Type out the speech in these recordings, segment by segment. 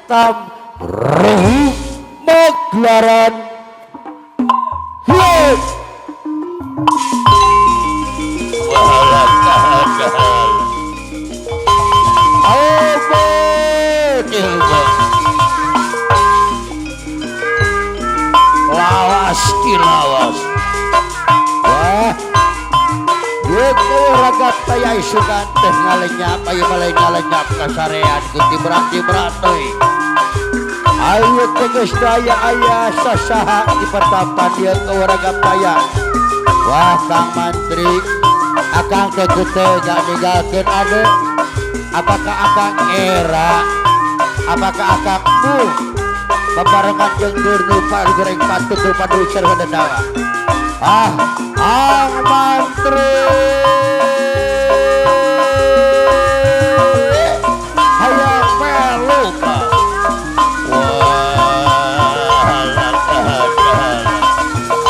Tamruh Magelaran. Lawas kilawas. Wah, raga taya isukan teh ngalenyap ayo malai ngalenyap kasarean ku tibrak-tibrak teuy. Ayo tegas daya aya sasaha di pertapan ieu ke raga taya. Wah Kang Mantri, akang teh teu ninggalkeun ade. Apakah akang era? Apakah akang bu? Babarengan jeung durnu goreng patut rupa duit sarua dedawa. Ah, Kang Mantri. Hayang melu ka. Wah,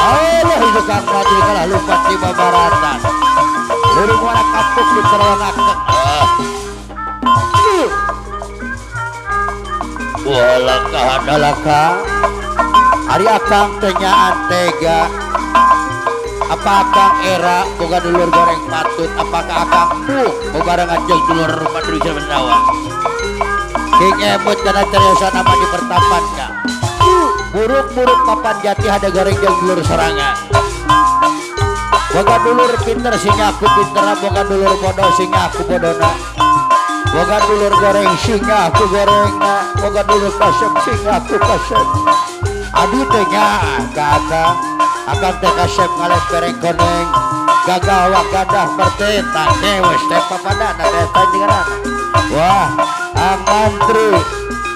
Allah itu Kang Mantri kalah lumpat di babaratan. Leureung warna kapuk di terowongakeun. Walaka hadalaka ari akang teh nyaan tega. Apa akang era boga dulur goreng patut, apakah akang bu bobarengan jeung dulur Madru Jawa. King emut kana cariosan apa di pertapan ka. Buruk-buruk papan jati hada goreng jeung dulur sorangan. Boga dulur pinter sing aku pinter, boga dulur bodoh sing aku bodona. Boga dulur goreng sing aku gorengna, boga dulur kasep sing aku kasep. Adi teh nyaah ka akang, akang teh kasep ngalempereng koneng, gagah wak gadah perteta dewes teh papadana teh tanjengan. Wah, Kang Mantri,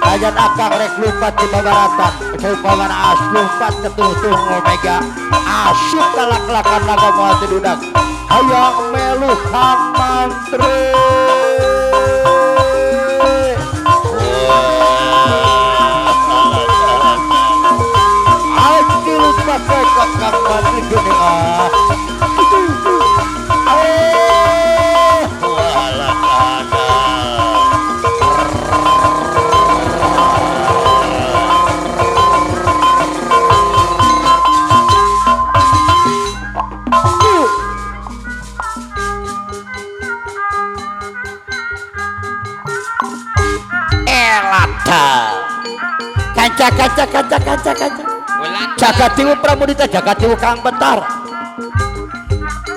ajan akang rek lumpat di babaratan, saupamana as lumpat ke tungtung mega, asup kalak-lakan naga moal teu dudag. Hayang melu Kang Mantri. Kang Mantri geuning ah. Elata. Kanca kanca kanca kanca kanca. Jagatiwu Pramudita Jagatiwu Kang Bentar.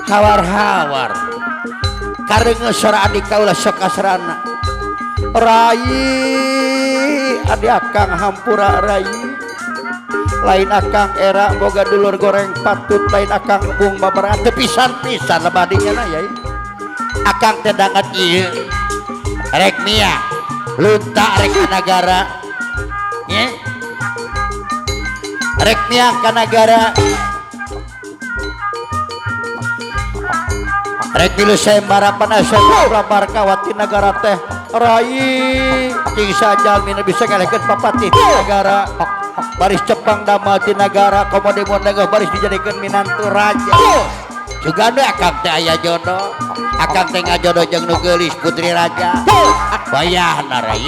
Hawar-hawar. Kareungeut sora adi kaula sok kasrana. Rai adi akang hampura rai. Lain akang era boga dulur goreng patut, lain akang bung babaran teu pisan-pisan lebadinya na yai. Akang teh danget ieu. Rek mia lunta rek ka nagara. Nya. Rek miang ka nagara. Rek milu sayembara panasya Prabarkawati nagara teh rai cing sajalmi nu bisa ngalehkeun papatih ti nagara. Baris cepang damal ti nagara komo di mun deungeuh baris dijadikeun minantu raja. Juga nu akang teh aya jodoh. Akang teh ngajodoh jeung nu geulis putri raja. Wayahna rai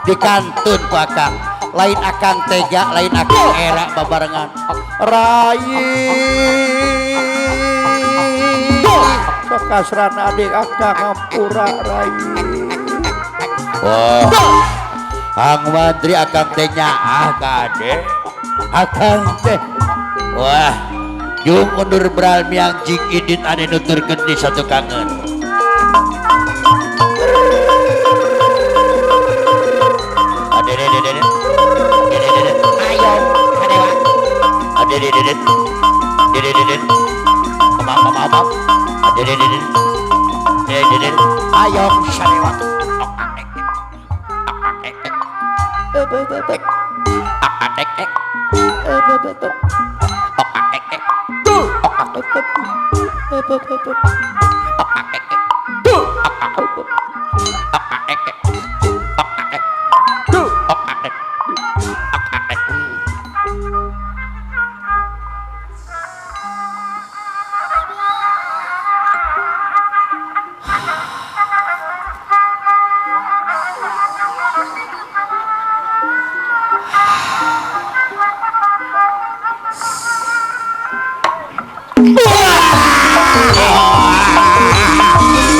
dikantun ku akang. Lain akang tega, lain akang era babarengan. Rai sok kasrana adik akang hampura rai. Wah, Kang Mantri akang teh nyaah ka ade. Akang teh wah, jung undur beral miang jing idin ane nuturkeun di satu kangen. Ayo sadewa.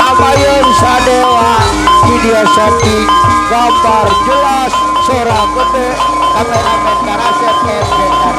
Abayun Sadewa video setting gambar jelas suara gede kameramen karaset kepetan.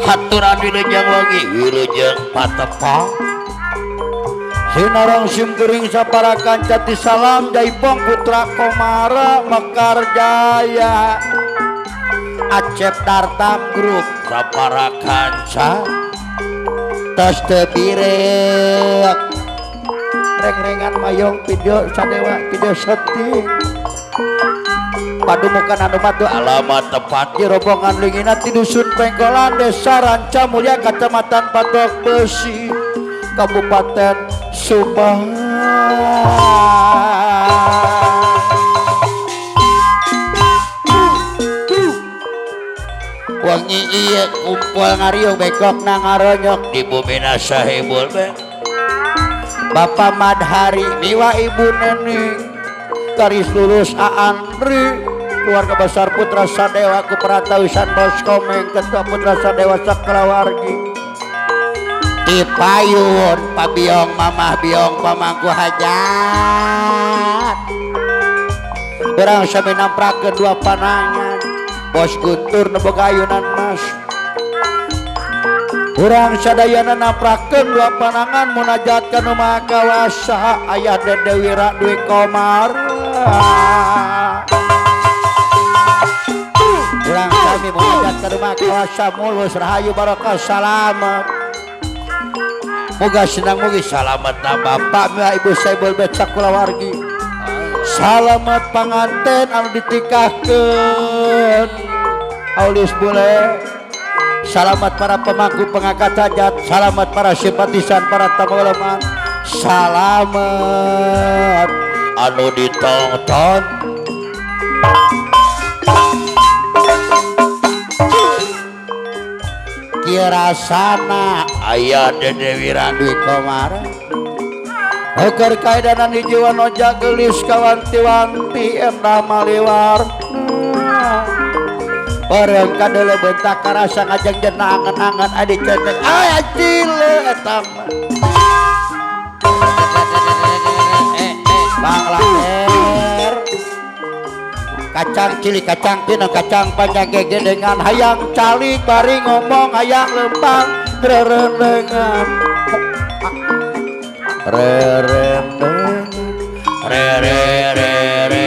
Haturan wilujeng wengi wilujeng patepang sinarang simkuring sapara kanca ti salam Jaipong Putra Komara Mekar Jaya Acep Dartam Grup sapara kanca tos teu birek reng-rengan mayong video Sadewa video setting padumukan anu batu alamat tepat di rombongan lingina ti dusun Pengkolan Desa Ranca Mulya Kecamatan Patok Besi Kabupaten Subang. Wangi ieu kumpul ngariung bekok na ngaronyok di bumina sahibul be. Bapak Madhari miwa Ibu Nening garis lurus Aandri keluarga besar Putra Sadewa Kuperatawisan Bos Komeng Ketua Putra Sadewa sakalawargi di payun pabiong mamah biong pamangku hajat urang sami namprakeun dua panangan Bos Guntur nu boga ayunan mas urang sadayana naprakeun dua panangan munajat ka nu Maha Kawasa Ayah Dede Wira Dwi Komara urang sami munajat ka nu Maha Kawasa mulus rahayu barokah salamet moga senang mugi salamet na bapak miwa ibu saibul bet sakulawargi salamet panganten anu ditikahkeun aulis bule salamat para pemangku pengangkat hajat, salamat para simpatisan, para tamu undangan, salamat anu ditonton. Kieu rasana aya Dede Wira Dwi Komara Heukeun kaedanan hiji wanoja geulis kawanti-wanti endah maliwar. Orang kadele bentak karasa ngajeng jena angan-angan adi cetek ay acile eta mah banglader kacang cilik kacang tina kacang panjang gegendengan hayang calik bari ngomong hayang lempang rerendengan rerendengan rerendengan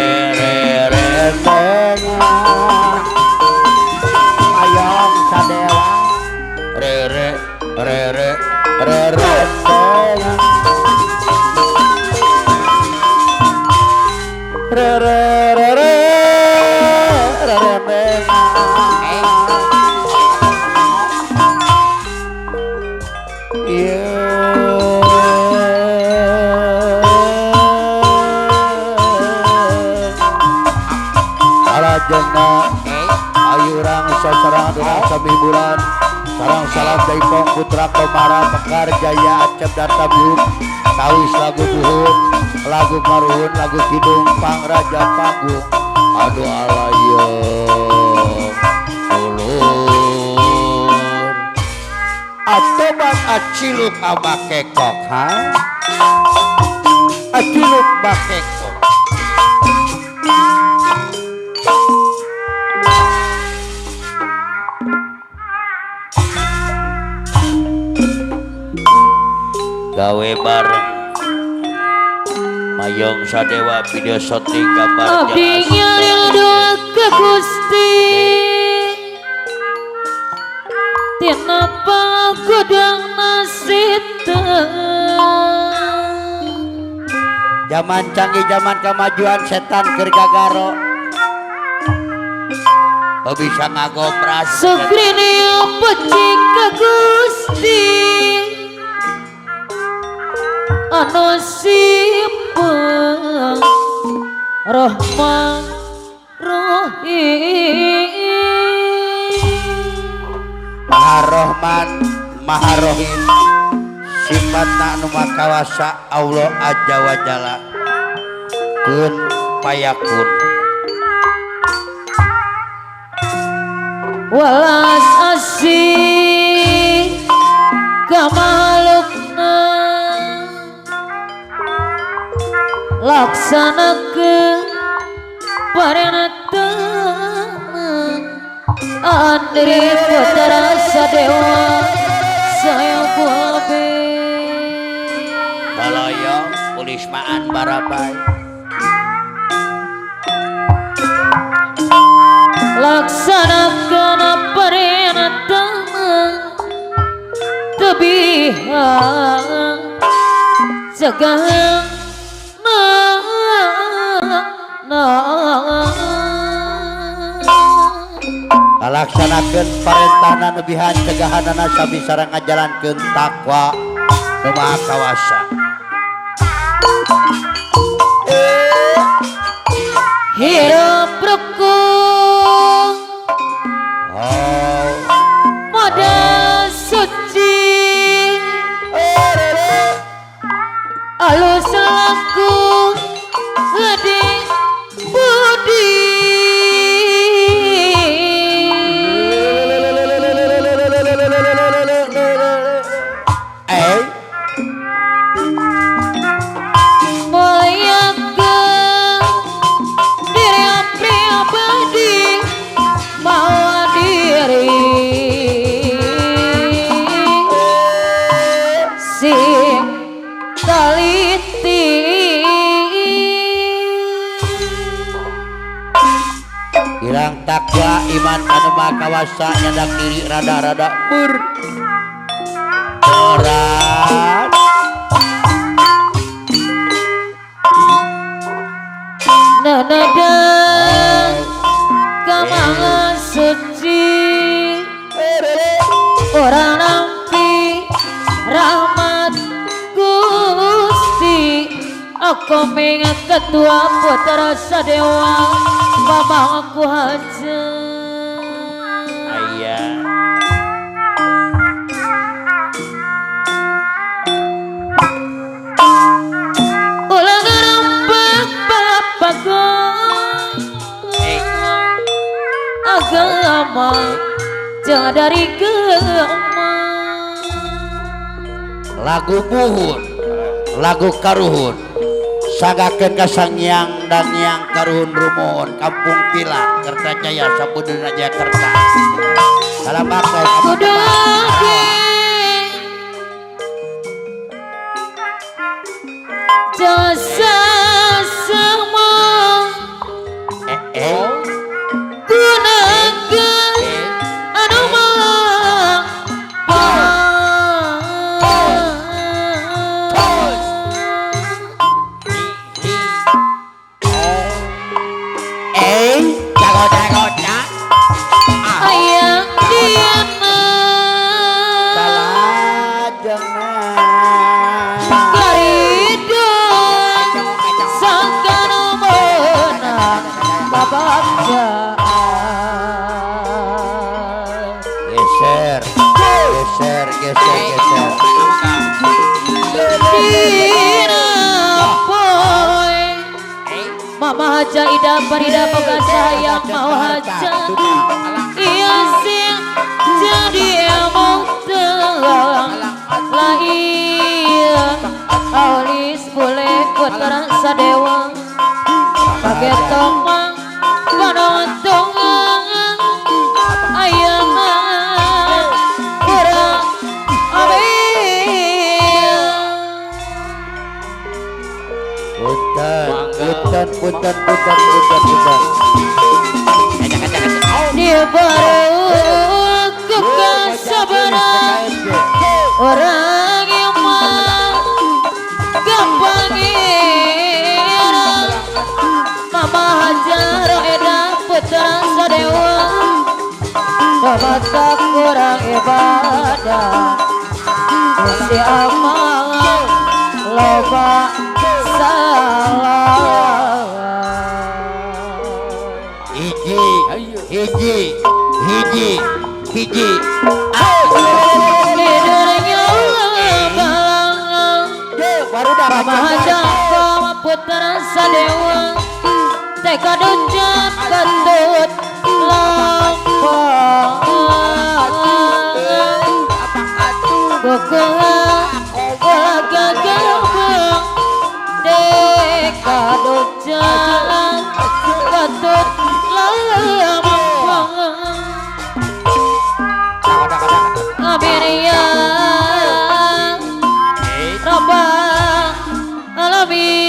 ayam Sadewa rere rere rere rere rere rere ayurang sasarang durang sami hiburan sarang salam Jaipong Putra Komara Mekar Jaya Acep Darta Buk tawis lagu buhun lagu maruhun lagu kidung pangraja panggung aduh alayong ulur atobat aciluk abakekok ha aciluk bakekok gawe bareng Mayong Sadewa video syuting gambar abdi ngilir doa ke Gusti tina pagudang nasita Zaman canggih zaman kemajuan setan keur gagaro. Oh bisa ngagopras. Sukrini becik ka Gusti anu sipeng Rahman Rahim. Maha Rahman Maha Rahim sifatna anu makawasa Allah azza wa jalla kun payakun. Welas asih ka makhlukna laksanakeun parentahna Andri Putra Sadewa saya kuabe. Baloyong Pulismaan Barabai. Laksanakeun parentahna tebihan cegahan Laksanakeun parentahna nebihan cegahanana sami sareng ngajalankeun takwa nu Maha Kawasa. Hirup rukun oh moda suci alus laku gede budi. Muliakeun diri pribadi mawa diri sing taliti. Kirang takwa iman anu Maha Kawasa nyandak diri rada-rada bur berat. Nanada kamangan suci orang nampi rahmat Gusti. Aku mengat ketua putra Sadewa mama aku haja. Ayah ulah ngerempak bapaku agama jangan dari gema. Lagu buhun lagu karuhun sagakeun ka Sangyang Dangyang karuhun rumun kampung Pila Kertajaya Sabudeureun Jakarta. Salam bakto kudu jasa semua gunakan anu ayah diana karido sangkanu menang babacaan. Geser geser geser geser. Dina poe Mama Haja Ida Farida boga sayang mau haja iya sing jadi emong telang lain aulis boleh putra Sadewa pagetong mang panontongan ayah kurang abis. Punten punten punten punten punten punten. Di baru kesabaran orang yang gampang. Mata kurang ibadah Gusti amal loba salah. Hiji, hiji, hiji, hiji. Lidernya balang. Baru dah. Mahajangka putra sadewa Teka ducat ketut lampang Bukula belaga gerbang Teka ducat ketut lampang. Amin ya Rabbal Alamin.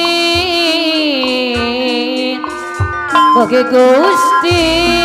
Bagi Gusti.